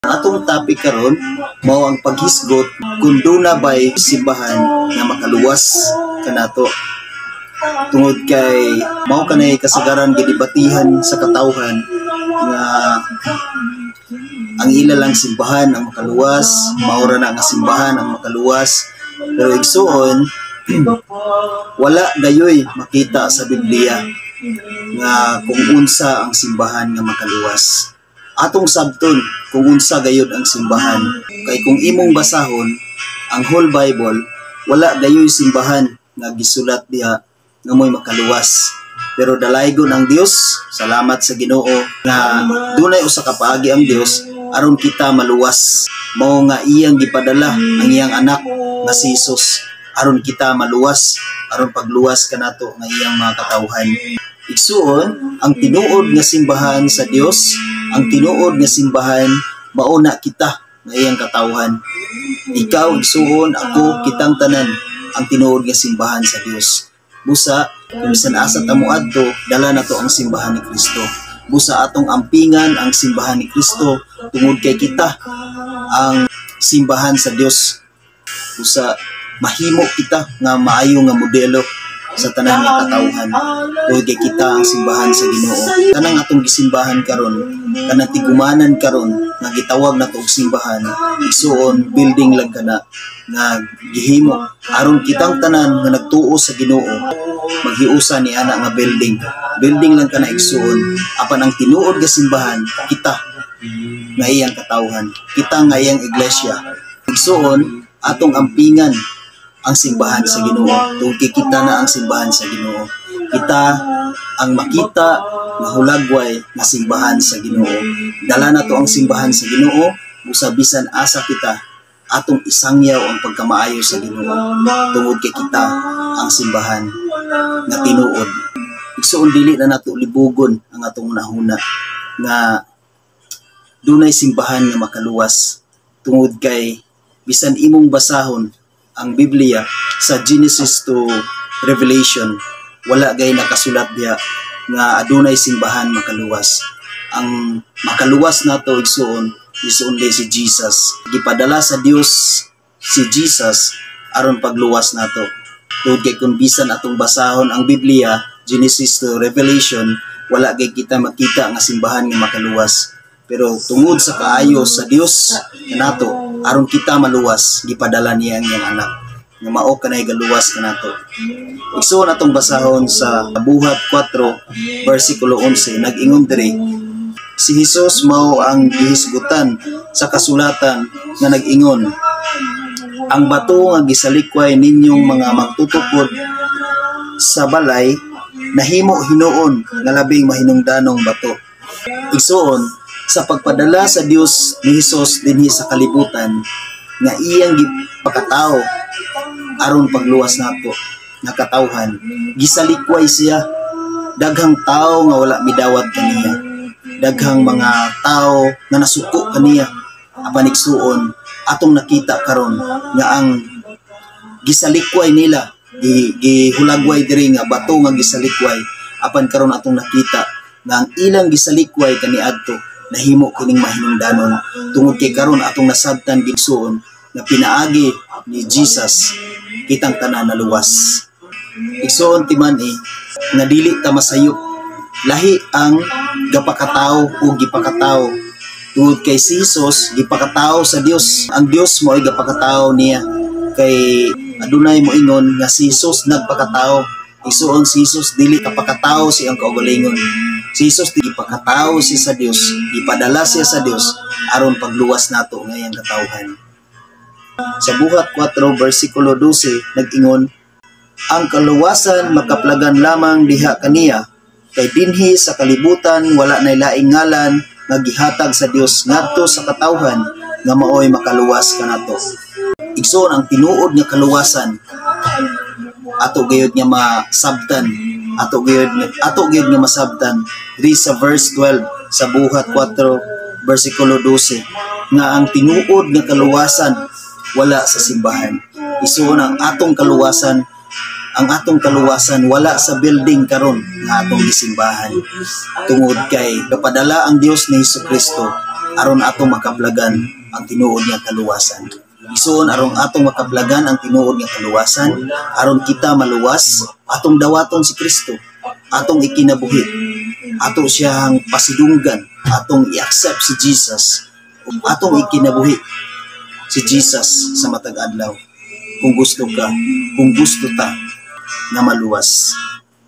Atong topic karon mao ang paghisgot kung duna bay simbahan nga makaluwas kanato. Tungod kay mao kanay kasagaran gidebatihan sa katawhan nga ang ila lang simbahan ang makaluwas, mao ra na nga simbahan ang makaluwas. Pero igsuon, wala gayoy makita sa Biblia nga kung unsa ang simbahan nga makaluwas. Atong sabton kung unsa gayud ang simbahan, kay kung imong basahon ang whole Bible, wala gayoy simbahan nga gisulat diha nga mo'y makaluwas. Pero dalaygon ang Dios, salamat sa Ginoo nga dunay usa ka paagi ang Dios aron kita maluwas. Mao nga iyang gipadala ang iyang anak nga si Jesus aron kita maluwas, aron pagluwas kanato nga iyang mga katawhan. Igsuon, ang tinuod nga simbahan sa Dios, ang tinuod nga simbahan mao na kita nga iyang katawhan. Ikaw, igsuon, ako, kitang tanan ang tinuod nga simbahan sa Dios. Busa, kung bisan asa ta moadto, dala nato ang simbahan ni Kristo. Busa atong ampingan ang simbahan ni Kristo tungod kay kita ang simbahan sa Dios. Busa mahimo kita nga maayo nga modelo sa tanan nga katawhan. Tungod kay kita ang simbahan sa Ginoo. Kanang atong gisimbahan karon, kanang tigumanan karon nga gitawag nato og simbahan, igsuon, building lang kana nga gihimo aron kitang tanan nga nagtuo sa Ginoo maghiusa ni ana nga building. Building lang kana, igsuon, apan ang tinuod nga simbahan kita nga iyang katawhan, kita nga iyang iglesia. Igsuon, atong ampingan ang simbahan sa Ginoo tungod kay kita na ang simbahan sa Ginoo. Kita ang makita nga hulagway nga simbahan sa Ginoo. Dala nato ang simbahan sa Ginoo, busa bisan asa kita, atong isangyaw ang pagkamaayo sa Ginoo tungod kay kita ang simbahan nga tinuod. Igsuon, dili na nato libugon ang atong hunahuna nga dunay simbahan nga makaluwas, tungod kay bisan imong basahon ang Biblia sa Genesis to Revelation, wala gay nakasulat diha nga adunay simbahan makaluwas. Ang makaluwas nato, igsuon, is only si Jesus. Gipadala sa Dios si Jesus aron pagluwas nato. Tungod kay kung bisan atong basahon ang Biblia, Genesis to Revelation, wala gay kita makita nga simbahan nga makaluwas. Pero tungod sa kaayo sa Dios kanato, aron kita maluwas, gipadala niya ang iyang anak nga mao kanay galuwas kanato. Igsuon, atong basahon sa Buhat 4 versikulo 11. Nag-ingon diri, "Si Jesus mao ang gihisgutan sa kasulatan nga nag-ingon, 'Ang bato nga gisalikway ninyong mga magtutukod sa balay nahimo hinuon nga labing mahinungdanong bato.'" Igsuon, sa pagpadala sa Dios ni Jesus dinhi sa kalibutan nga iyang gipakatao aron pagluwas nato nga katawhan, gisalikway siya. Daghang tao nga wala midawat kaniya, daghang mga tao nga nasuko kaniya. Apan igsuon, atong nakita karon nga ang gisalikway nila, gihulagway diri nga bato nga gisalikway, apan karon atong nakita nga ang ilang gisalikway kaniadto nahimo kining mahinungdanon, tungod kay karon atong nasabtan, igsuon, nga pinaagi ni Jesus kitang tanan naluwas. Igsuon, timan-i nga dili ta masayop. Lahi ang gapakatao o gipakatao, tungod kay si Jesus gipakatao sa Dios. Ang Dios mo ay gapakatao niya, kay adunay moingon nga si Jesus nagpakatao. Igsuon, si Jesus dili kapakatao sa iyang kaugalingon. Si Jesus gipakatao siya sa Dios, gipadala siya sa Dios aron pagluwas nato nga iyang katawhan. Sa Buhat 4 versikulo 12, nag-ingon, "Ang kaluwasan makaplagan lamang diha kaniya, kay dinhi sa kalibutan wala nay laing ngalan nga gihatag sa Dios ngadto sa katawhan nga maoy makaluwas kanato." Igsoon, ang tinuod nga kaluwasan ato gayud nga masabtan, ato gayud nga masabtan diri sa verse 12 sa Buhat 4 versikulo 12 nga ang tinuod nga kaluwasan wala sa simbahan. Igsuon, ang atong kaluwasan wala sa building karon nga atong gisimbahan, tungod kay napadala ang Dios ni Hesus Kristo. Aron atong makaplagan ang tinuod nga kaluwasan. Igsuon, aron atong makaplagan ang tinuod nga kaluwasan, aron kita maluwas, atong dawaton si Kristo, atong ikinabuhi, ato siyang pasidunggan, atong i-accept si Jesus, atong ikinabuhi si Jesus sa matag adlaw. Kung gusto ka, kung gusto ta nga maluwas,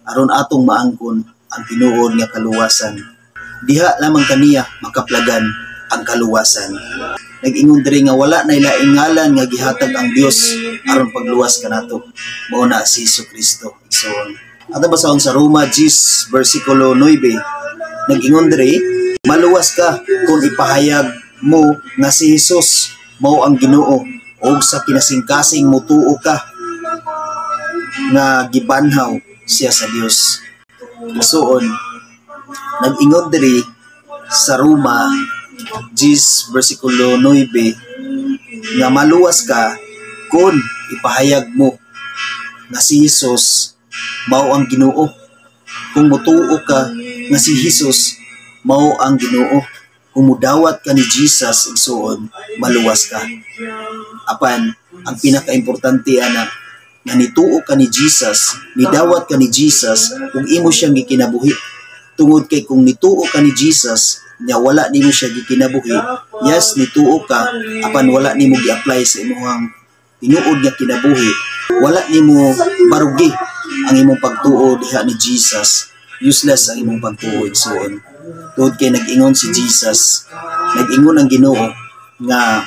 aron atong maangkon ang tinuod nga kaluwasan. Diha lamang kaniya makaplagan ang kaluwasan. Nag-ingon diri nga wala na laing ngalan nga gihatag ang Dios aron pagluwas kanato. Mao na si Hesus Kristo. Igsoon. Ato basahon sa Roma 10 versikulo 9. Nag-ingon diri, maluwas ka kung ipahayag mo nga si Jesus mao ang Ginoo ug sa kinasingkasing mutuo ka nga gibanhaw siya sa Dios. Igsuon, nag-ingon diri sa Roma 10 versikulo 9 nga maluwas ka kung ipahayag mo nga si Jesus mao ang Ginoo. Kung mutuo ka nga si Jesus mao ang Ginoo, kung mudawat ka ni Jesus, igsuon, maluwas ka. Apan ang pinakaimportante ana nga nituo ka ni Jesus, nidawat ka ni Jesus ug imo siyang gikinabuhi. Tungod kay kung nituo ka ni Jesus nya wala nimo siya gikinabuhi, yes, nituo ka, apan wala nimo gi-apply sa imong tinuod nga kinabuhi, wala nimo barugi ang imong pagtuo diha ni Jesus. Useless ang imong pagtuo, igsuon. Tungod kay nag-ingon si Jesus, nag-ingon ang Ginoo nga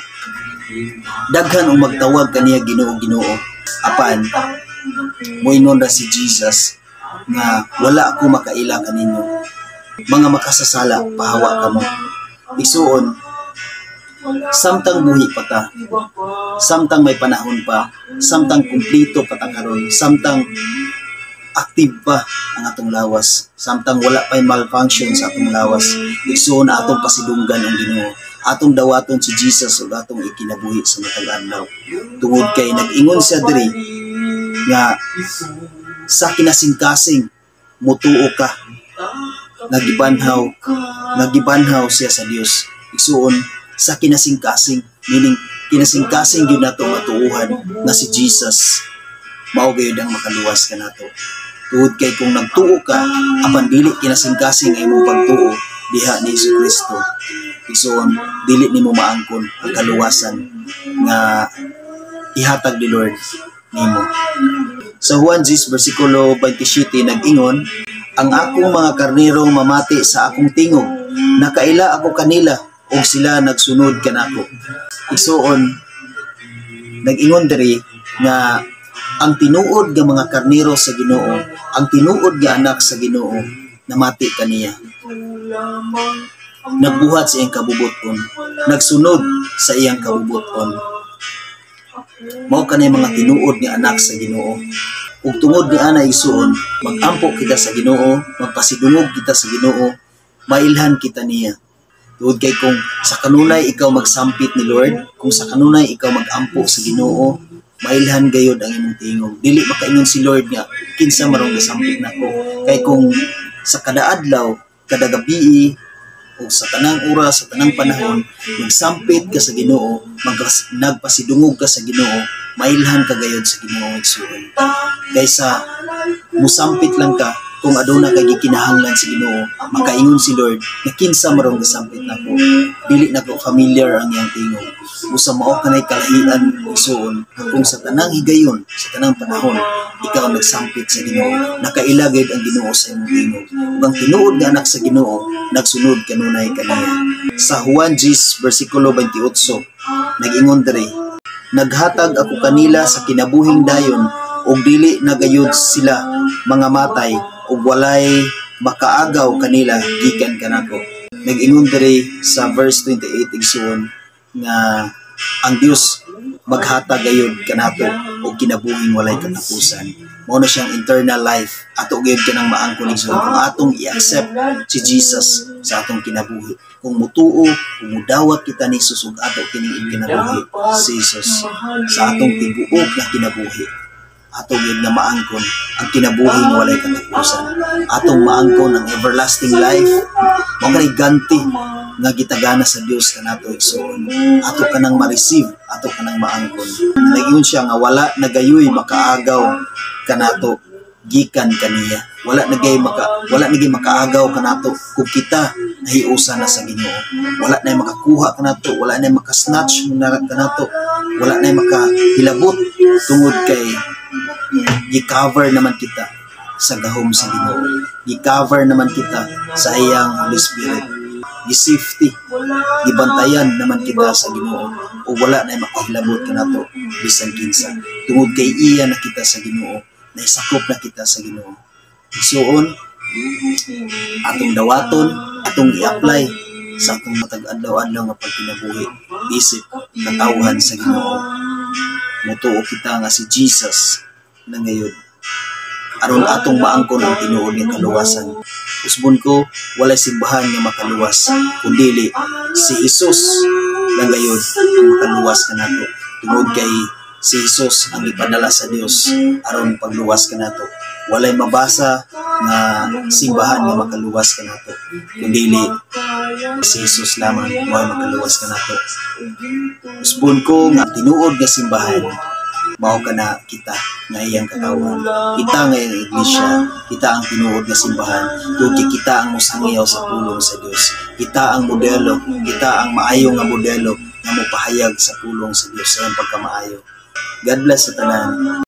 daghan ang magtawag kaniya, "Ginoo, Ginoo," apan moingon ra si Jesus nga wala ako makaila kaninyo, mga makasasala, pahawa kamo. Igsuon, samtang buhi pa ta, samtang may panahon pa, samtang kumplito pa ta karon, samtang active pa ang atong lawas, samtang wala pa malfunction sa atong lawas, igsuon, na atong pasidunggan ang Ginoo, atong dawaton si Jesus ug atong ikinabuhi sa matag adlaw. Tungod kay nag-ingon siya diri nga sa kinasingkasing mutuo ka nagibanhaw siya sa Dios. Igsuon, sa kinasingkasing, meaning kinasingkasing gyud nato matuuhan nga si Jesus mao gayud ang makaluwas kanato. Tungod kay kung nagtuo ka apan dili kinasingkasing ang imong pagtuo diha ni Hesus Kristo, igsuon, dili nimo maangkon ang kaluwasan nga ihatag ni Lord nimo. Sa Juan 10 versikulo 27, nag-ingon, "Ang akong mga karnero mamati sa akong tingog. Nakaila ako kanila ug sila nagsunod kanako." Igsuon, nag-ingon diri nga ang tinuod nga mga karnero sa Ginoo, ang tinuod nga anak sa Ginoo, namati kaniya. Nagbuhat sa iyang kabubuton, nagsunod sa iyang kabubuton. Mao kanay mga tinuod nga anak sa Ginoo. Ug tungod ni ana, igsuon, magampo kita sa Ginoo, magpasidungog kita sa Ginoo, mailhan kita niya. Tungod kay kung sa kanunay ikaw magsampit ni Lord, kung sa kanunay ikaw magampo sa Ginoo, mailhan gayod ang imong tingog. Dili makaingon si Lord nga kinsa marong gasampit nako. Kay kung sa kada adlaw, kada gabii, o sa tanang oras, sa tanang panahon, magsampit ka sa Ginoo, nagpasidungog ka sa Ginoo, mailhan ka gayod sa Ginoo, igsuon. Kaysa musampit lang ka kung aduna kay gikinahanglan sa Ginoo, makaingon si Lord nga kinsa marong gasampit nako. Dili nako familiar ang iyang tingog. Busa mao kanay kalahian, igsuon, kung sa tanang higayon, sa tanang panahon, ikaw nagsampit sa Ginoo, nakaila gayud ang Ginoo sa imong tingog. Ug ang tinuod nga anak sa Ginoo, nagsunod kanunay kaniya. Sa Juan 10 versikulo 28, nag-ingon diri, "Naghatag ako kanila sa kinabuhing dayon ug dili na gayud sila mga matay ug walay makaagaw kanila gikan kanako." Nag-ingon diri sa verse 28, igsuon, nga ang Dios maghatag gayud kanato og kinabuhing walay katapusan. Mao na siyang eternal life. Ato gayud kanang maangkon, igsuon, kung atong i-accept si Jesus sa atong kinabuhi. Kung mutuo, kung mudawat kita ni Jesus ug ato kining ikinabuhi si Jesus sa atong tibuok na kinabuhi. Ato gyud nga maangkon ang kinabuhi nga walay katapusan. Atong maangkon ang everlasting life. Mao kanay ganti nga gitagana sa Dios kanato, igsoon. Ato kanang ma-receive, ato kanang maangkon. Nag-ingon siya nga wala na gayoy makaagaw kanato gikan kaniya. Wala na gay makaagaw kanato kung kita nahiusa na sa Ginoo. Wala na makakuha kanato, wala na makasnatch na kanato, wala na makahilabot tungod kay gi-cover naman kita sa gahom sa Ginoo. Gi-cover naman kita sa iyang Holy Spirit. Gi-safety, gibantayan naman kita sa Ginoo o wala na makahilabot kanato bisan kinsa. Tungod kay iya na kita sa Ginoo, naisakop na kita sa Ginoo. Igsuon, atong dawaton, atong i-apply sa atong matag adlaw-adlaw nga pagkinabuhi isip katawhan sa Ginoo. Mutuo kita nga si Jesus na ngayon aron atong maangkon ang tinuod nga kaluwasan. Usbon ko, walay simbahan nga makaluwas kundili si Jesus na gayud ang makaluwas kanato tungod kay si Jesus ang ipadala sa Dios aron pagluwas kanato. Walay mabasa nga simbahan nga makaluwas kanato kundili si Jesus lamang mao makaluwas kanato. Usbon ko nga tinuod nga simbahan mao kana kita nga iyang katawhan. Kita nga iyang iglesia, kita ang tinuod nga simbahan tungod kay kita ang mosangyaw sa pulong sa Dios. Kita ang modelo, kita ang maayo nga modelo nga mopahayag sa pulong sa Dios sa iyang pagkamaayo. God bless sa tanan.